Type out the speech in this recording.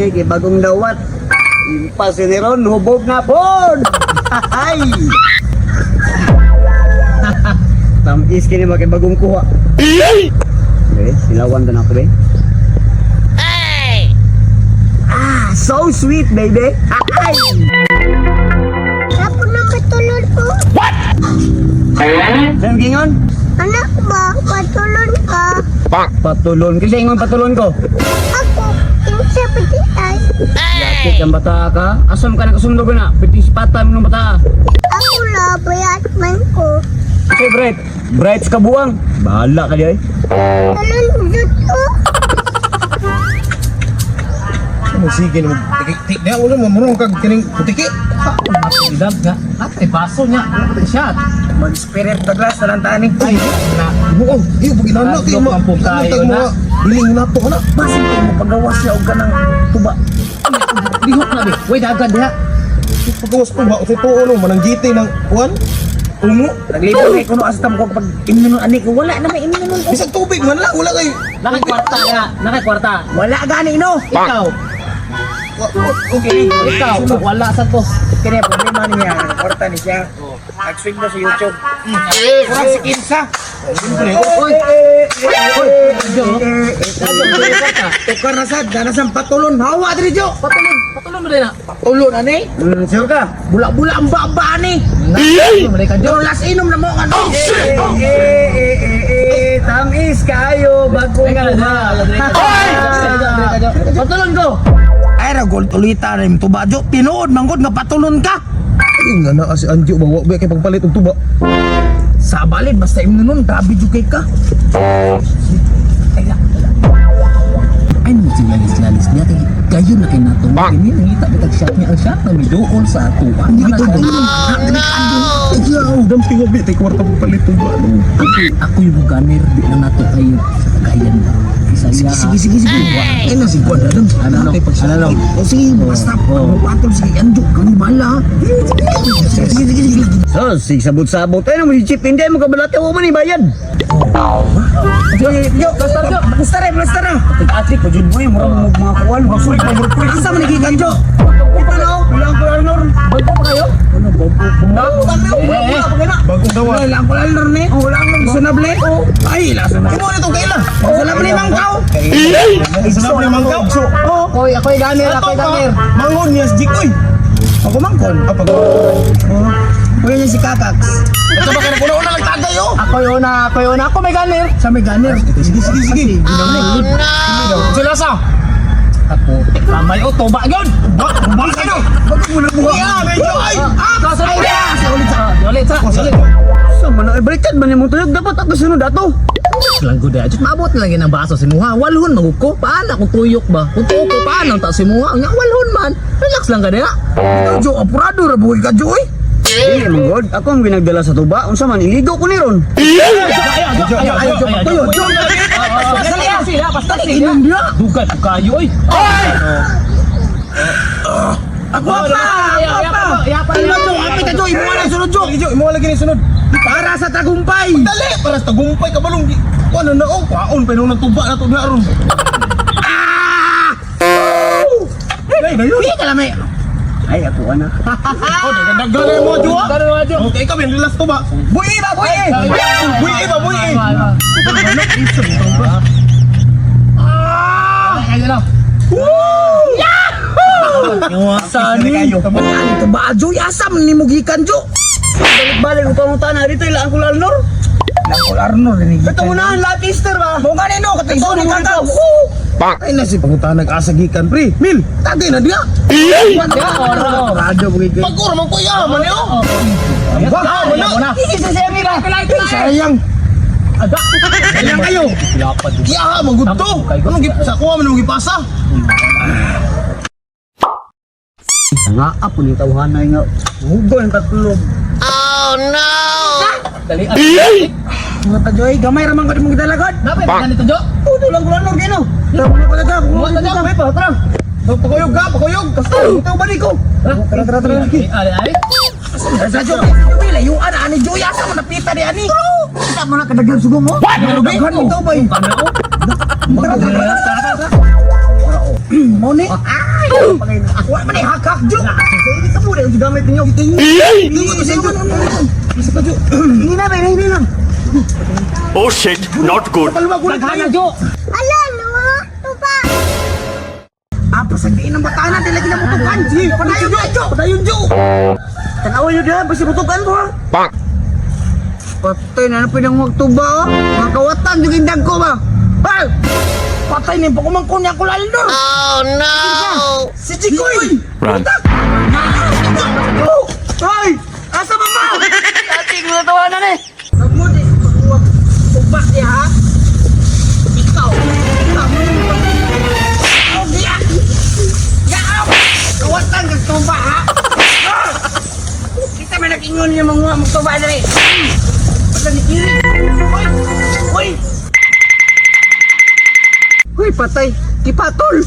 ni kay bagong dawat. Impas ni ron hubog na pod. Ay. Tamis kini ba kay bagong kuha. Okay, silawan ta na ako be. Ah, so sweet, baby. Ay! Ako na patulon ko. Saan gingon? Anak ba, patulon ka. Patulon. Kasi ingon patulon ko. Ako, kinsa pati ay. Yakit ang bata ka. Asam ka nakasundo ko na. Piti sipatan mo ng bata. Ako la, bayat man ko. Okay, Bright. Bright sa kabuang. Bahala ka di ay. Tulon jud ko. Ano sige mo tiki di wala mo murong kag kining putiki. Idab nga. Ate, baso niya. Shot. Mag-spirit the glass na lang tani. Ay, na. Buong, iyo pag inana kay mo. Ang pugkayo na. Biling na to na. Basin ko mo pagawas siya og kanang tuba. Lihok na, be. Way, dagan diha. Pagawas ko ba usay tuo no manang GT ng kuan. Ungo. Naglibot kay kuno asa ko pag imnon ani ko wala na may imnon. Bisag tubig man lang wala kay. Nakay kwarta nga. Nakay kwarta. Wala gani no. Ikaw. Okay. Ikaw. Wala sa ko. Kini problema niya, kwarta ni siya. Nag-swing na sa YouTube. Kurang si Kinsa. Oy. Oy. Jo. Tukar na sad, dana patulon. Hawa diri jo. Patulon. Patulon mo din na. Patulon ani. Sure ka? Bula-bula ang baba ani. Patulon mo din ka, Jo. Pero last inom na mo ano. Eh eh eh eh tamis kaayo bagong Teka lang, teka lang. Patulon ko. Ay ra gold ulita rin tuba jo. Tinuod manggod nga patulon ka. Ay nga na si Anjo ba wa ba kay pagpalit og tuba. Sa balid basta imno nun grabe jud kay ka. Ay, nung si Lalis Lalis niya kay kayo na kay nato. Kini nangita bitag shot niya ang shot na miduol sa ato. Hindi Ano gito na tulong. Ayaw, dampi wa bi tay kwarta pagpalit og tuba. no. Ako yung gunner di na nato kayo sa kagayan ba. Isa Sige sige sige. Ay na si kuan adam. Ano no? Ano no? O sige basta patol sige Anjo kamo bala. Sige sige sige. Sige. So, sig sabot-sabot. Ay, mo si Chip, hindi mo kabalate, wa man ibayad. Jo, jo, basta re, basta na. Atlik pa jud mo, murag mo mga kuwan, mga sulit pa murag kuwan. Asa man gikan jo? Ito na, oh, wala ang kuwan. Bago pa kayo? Wala pa kayo na. Bagong dawa. Wala lang ko lalor ni. Wala lang sunable. Ay, la sunable. Imo na tong kaila. Sunable man kaw. Isa na mangkaw. Ako'y, ako'y gunner, Ato ako'y pa. gunner. Mangon niya si Jikoy. Ako mangkon. Ah, pag Kuya niya si Kakax. Ito ba kay una lang tagay oh. Ako'y una, ako'y una. Ako may gunner. Sa may gunner. Sige sige sige. Oh no. Sila sa. Ako, kamay o, tuba yun! Ba, ba kayo. Bagong mo na buha. Yeah, medyo ay. Ah, sa ulit! Sa ulit sa! Ulit sa! Ulit! Sa man ay baliktad man imong tuyog dapat ako sunod ato. Lang gud ay. Maabot na lang yun ang baso si Muha. Walhon maguko. Paano kung tuyok ba? Kung tuok ko paano ang ta si Muha? Nya walhon man. Relax lang ka diha. Ikaw jo, apurado ra buhi ka jo oy. Dili man god, ako ang ginagdala sa tuba, unsa man iligo ko ni ron. Ayo, ayo, Ayo jo, tuyo jo. Sila sila, basta sila. Dugan ko kayo oy. Ako pa! Ako pa! Ano jo, apit na jo, imuha na sunod jo. Sige Jo, imo lagi ni sunod. Para sa tagumpay. Dali para sa tagumpay kabalong. Kuan na oh, kwaon pa nung tuba na to na ron. Ah! Dai na yun. Uy, kalami. Ay, ako ana. Oh, dagdag na mo jo. Dagdag na mo, Jo. Okay, kami nilas to ba? Buhi ba, buhi? Buhi ba, buhi? Ayo na. Sani. Ano to ba jo? Asa man ni mugikan jo? Balik-balik ko pangutana dito ila ang kulalnor. Lang ko ni. Ito mo na ang lahat Easter ba? Mo gani no, katay ni kakaw. Ay na si pangutana nag-asa gikan pre. Mil, tagay na diya. Apurado buhi ka. Pagkur man ko iya man yo. Wag na. Isa sa mi ba? Sayang. Sayang kayo. Lapad. Iya, man gud to. Anong gip sa kuha man nung gipasa? Nga apo ni tawhanay nga. Hugo ang tatlo. Dali. Mga ta joy, gamay ra man ko mong gidalagod. Napay pa nito Jo. Puto lang kulalnor kino. Tara mo ko ta, Buhat na Jo. May pa, tara. Pakuyog ka, pakuyog. Ito ba ko? Tara tara tara. Ay ay. Sa jo, layuan ani joy asa man napita di ani. Kita mo na kadaghan sugo mo. Daghan mo bay. Ano? Tara tara tara. Mo ni. Wa man ni hakak jo. Hindi ka mo rin gamit ninyo. Hindi mo sa inyo. Isa ka jo. Hindi na ba, hindi na. Oh shit, not good. Palwa gulat Daghana jo. Ala, no, tuba. Apa sa diin ang batana dili lagi na mutukan. Padayon jo. Padayon jo. Tanawa yo diha basi mutukan ko ha. Patay na na pinang magtuba oh. Mga kawatan yung indang ko ba. Ay! Patay ni pakumangkon niya ako lalor. Oh, no. Si Chikoy! Run. Oh! Ay! Asa ba ma? Dati ko natawanan eh. Kamu di pagkuwag tuba niya ha? Ikaw. Ikaw mo nang Oh, diya! Ya! Kawatan kag tuba ha? Ah! Kita man nag-ingon niya mga magtuba na eh. Wala ni Kiri. Uy! Uy! Uy, patay. Kipatol!